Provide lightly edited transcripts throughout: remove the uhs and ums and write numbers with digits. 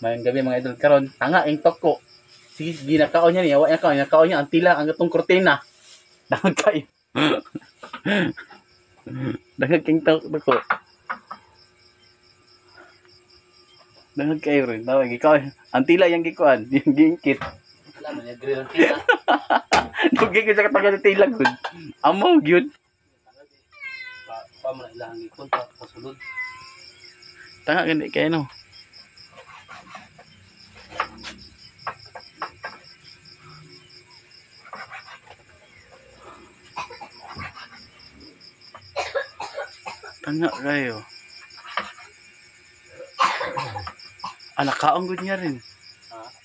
Mayong gabi mga idol karon, tanga ing toko. Sige, ginakaon niya niya, wa niya kaon, nakaon niya ang tila ang atong kortina. Dangag kayo. Dangag king toko. Dangag kayo rin. Tawag ikaw. Ang tila yang gikuan, yung giingkit. Wala man agree lang tila. Dugay ko sa katagal sa tila gud. Amo gyud. Pa pa man ilang gikon pa pasulod. Tanga gani kay no. Tanga kayo. Ah, nakaon gud niya rin.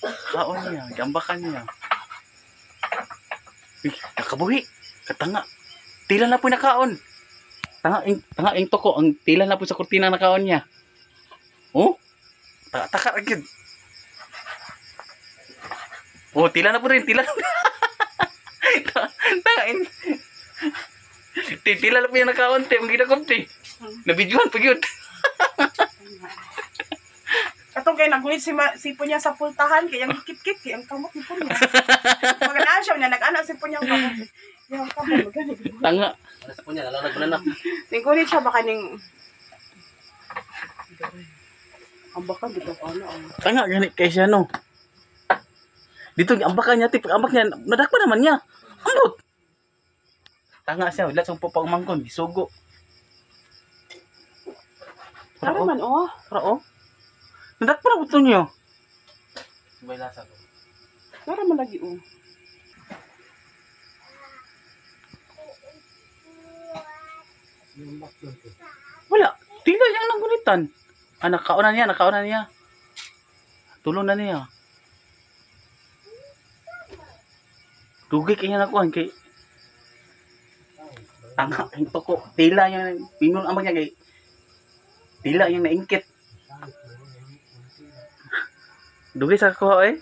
Ha? Kaon niya, gambakan niya. Uy, nakabuhi. Katanga. Tila na po nakaon. Tanga ing toko ang tila na po sa kurtina nakaon niya. Oh? Taka taka ra gyud. Oh, tila na po rin, tila. Tanga ing tila na po yung nakaon, te. Ang ginakon, te. Nabidyohan pa gyud. Katong kay nagunit si si punya sa pultahan kay ang gikit-kit kay ang kamot ni punya. Maganaan siya na nag-ana si punya ang kamot. Yang kamot magani. Tanga. Alas po niya, nalalag na na. Ninggunit siya baka ning ang baka bitaw ka na. Oh. Tanga gani kay siya no. Dito ang baka niya, tip, ambak niya, nadakpa naman niya. Ambot. Tanga siya, wala siyang pagmangkon, gisugo. Tara man oh. Tara oh. Nadakpa na buto niyo. May lasa ko. Tara man lagi oh. Wala. Tila yang nanggunitan. Ah, nakauna niya, nakauna niya. Tulong na niya. Dugay kay niya nakuhan kay tanga ang toko. Tila niya pingon amag niya kay tila niyang naingkit. Dugay sa kuha eh.